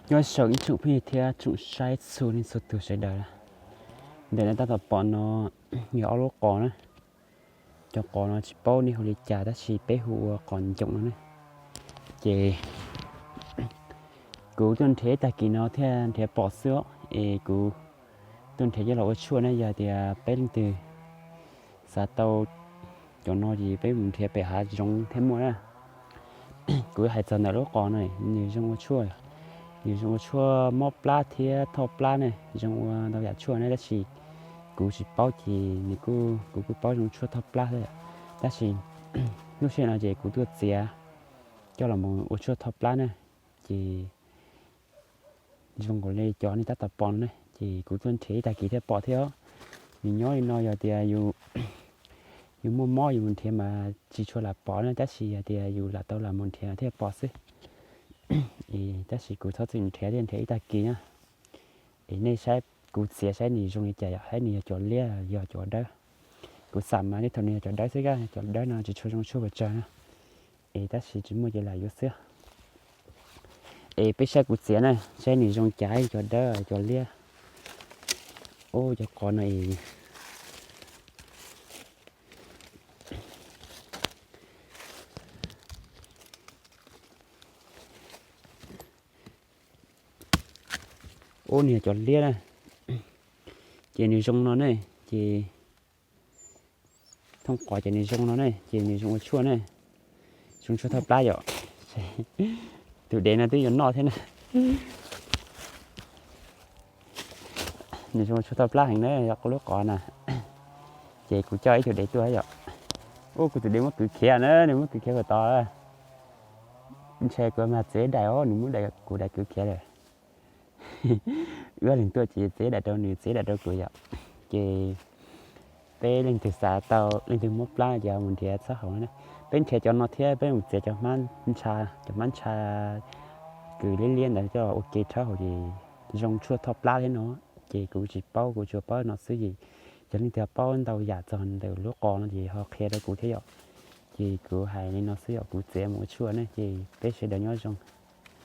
Nyob zoo ib tsoom phooj ywg thiab tsoom saib txhua leej txhua tus sawv daws. Ntawm nej tab tom pom no yog ob lub qos na. Cov qos no tsis paub nej hu li cas tab sis peb hu ua qos ncoom no ne. Ces kuv tuaj nrhiav ib tag kis no thiaj nrhiav pom xwb os, es kuv tuaj nrhiav coj los ua tshuaj ne, yog tias peb leej twg xav tau cov no ces peb mus nrhiav pem hav zoov thiaj muaj na. Kuv hais txog ntawm lub qos no, nws zoo ua tshuaj, nws zoo ua tshuaj mob plab thiab thoj plab ne, zoo ua ntau yam tshuaj ne, tab sis kuv tsis paub ces nws kuj, kuv kuj paub zoo tshuaj thoj plab xwb. Tab sis lub sij hawm no ces kuv tuaj txiav coj los mus ua tshuaj thoj plab na, ces zoo nkaus li cov nej tab tom pom no ne, ces kuv tuaj nrhiav ib tag kis thiaj pom thiab os. Nws nyob li no yog tias yus muaj mob yus mus nrhiav mas tsis tshua lam pom na, tab sis yog tias yus lam tau lam mus nrhiav thiaj pom xwb. Es tab sis kuv txhob txwm nrhiav thiaj nrhiav ib tag kis na. Es nej saib kuv txiav saib nws zoo li cas yom, saib nws yog cov liab yog cov dawb. Kuv xam mas tej thaum nws yog cov dawb xwb, cov dawb no tsis tshua zoo tshuaj pes tsawg na. Es tab sis tsis muaj ces lam yuav xwb. Es peb saib kuv txiav na, saib nws zoo cas, cov dawb cov liab. Ub, cov qos no es, ub, nws yog cov liab na, ces nws zoo no ne, ces thooj qos ces nws zoo no ne, ces nws zoo ua tshuaj ne, zoo tshuaj thoj plab yom. Tus dev no twb yuav noj thiab na. Nws zoo tshuaj thoj plab heev na, yog lub qos na. Ces kuv coj ib tug dev tuaj yom. Ub, kuv tus dev muab kwv khiav na, nws muab kwv khiav kom tod. Ntshe kuv mas txiav daim os, nws muab daim, kuv daim kwv khiav lawm. Wb leeg tuaj ces txiav daim rau nws, txiav daim rau kuv yom. Ces peb leej twg xav tau, leej twg mob plab ces mus nrhiav txhob haum na. Peb nrhiav cov no thiab peb mus txiav cov hmab ntsha, cov hmab ntsha kws liab liab ntawd coj ua ke rhaub haus ces zoo tshuaj thoj plab thiab no. Ces kuv tsis paub, kuv tsuas paub no xwb ces yog leej twg paub ntau yam txog ntawm lub qos no ces ho qhia rau kuv thiab yom. Ces kuv hais li no xwb yom, kuv txiav mus ua tshuaj ne, ces peb sawv daws nyob zoo.